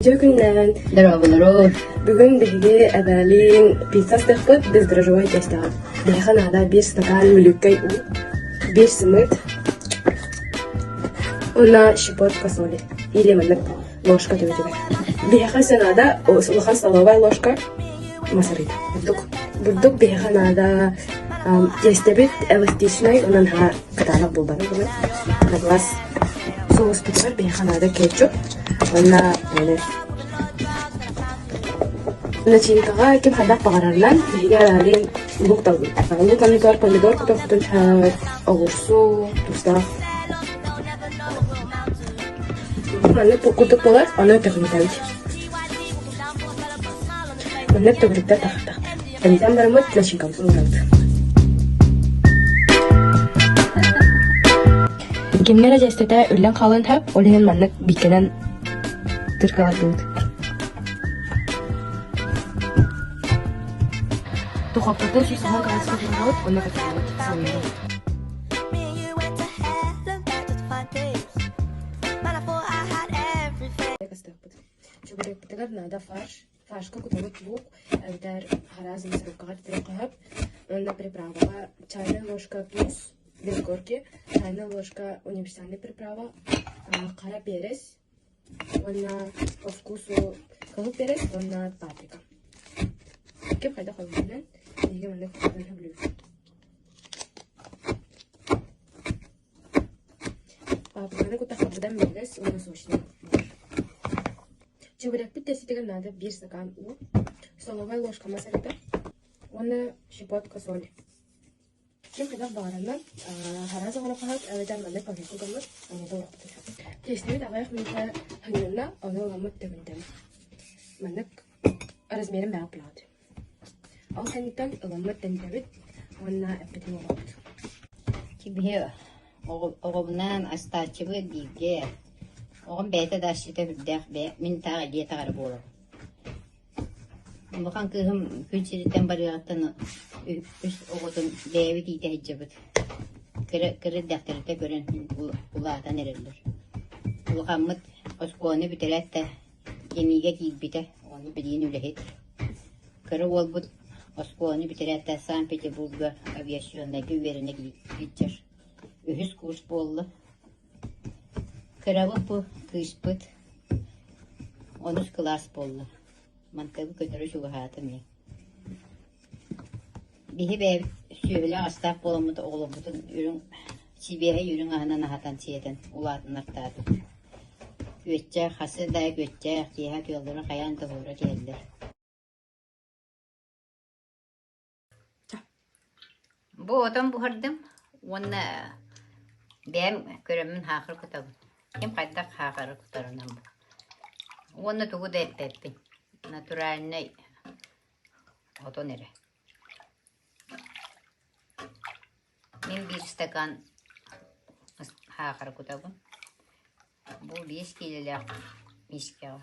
Үтүө күннээн! Дорооболору! Бүгүн биһиги эбээлиин пицца астыахпыт бездрожжевой тиэстэҕэ. Биһиэхэ наада биир стакан мүлүккэй уу, биир сымыыт уонна щепотка соли или маннык ложка төбөтүгэр. Биһиэхэ өссө наада улахан столовая ложка мас арыыта. Бурдук. Бурдук биһиэхэ наада тиэстэбит эластичнай уонна наһаа кытаанах буолбата на глаз соуспутугар биһиэхэ наада кетчуп уонна майонез. Начинкаҕа ким хайдах баҕарарынан биһиги араалыын лук талбыт. Лук анныгар помидор кутуохпутун сөп, оҕурсу, тустаах. Маннык курдук буолар, ону төгүрүтэбит. Маннык төгүрүктэр тахтахтар. Тэнитэн бараммыт начинкабытын уурабыт. Кимҥэ эрэ дьиэстэтэ үллэн хаалыан сөп, ол иһин маннык бииккэнэн тыркалардыбыт. Духуопкатын 190 градуска буһарабыт уонна кытаанабыт, салайабыт. Чебурекпытыгар наада фарш, Фаршка кутабыт лук, эбэтэр араас мясорубкаҕа титирик хаһап уонна приправаҕа чайная ложка туус без горки, чайная ложка универсальный приправа, хара перец уонна по вкусу кыһыл перец уонна паприка. Ким хайдах холбуурунан биһиги маннык сөбүлүүбүт. Паприканы куттахха быдан минньигэс уонна сочный буолар. Чебурекпит тиэстэтигэр наада биир стакан уу, столовай ложка мас арыыта уонна щепотка соли. Ким хайдах баҕарарынан араас оҥоро хаһат эбэтэр маннык пакетка угаммыт ону да уруохпутун сөп. Тиэстэбит аҕыйах мүнүүтэ ханньынна, ону ыламмыт төгүрүтэбит. Маннык размерин бэҕэ булаҕыт. Ол кэнниттэн ыламмыт тэнийэбит уонна эппитин уурабыт. Биһи оҕобунаан астааччыбыт бииргэ. Оҕом бэйэтэ да асчыта үрдээх бэйэ мин таах илиэ таҕара буолабын. Улахан кыыһым күн сириттэн барыаҕыттан үс оҕотун бэйэбит иитэ сылдьабыт. Кыра кыра эрдэхтэритэ көрөн улаатан эрэллэр. Улахаммыт оскуоланы бүтэрээт да Кэмиигэ киирбитэ, ону билигин үлэһит. Кыра уолбут оскуоланы бүтэрээт да Санкт-Петербурга авиационнайга үөрэнэ сылдьар. Үһүс курс буолла. Кырабыт бу кыыспыт онус кылаас буолла. Мантан көтөрү чугаһаатым ээ. Биһи бэйэбит сүөһүлээх-астаах буоламмыт оҕолорбутун үрүҥ сибиэһэй үрүҥ аһынан аһатан сиэтэн улаатыннартаатыбыт. Күөччэх, хасы да күөччэх, киэһэ тыалларын хайаан да буора түһэллэр. Бу отон буһардым уонна бэйэм көрөммүн хаахыр кутабын. Ким хайдах хаахары кутарынан бу. Уонна тугу да эппэппин. Натуральнай отон эрэ. Мин биир стакан саахары кутабын. Бу биэс киилэлээх миискэҕэ.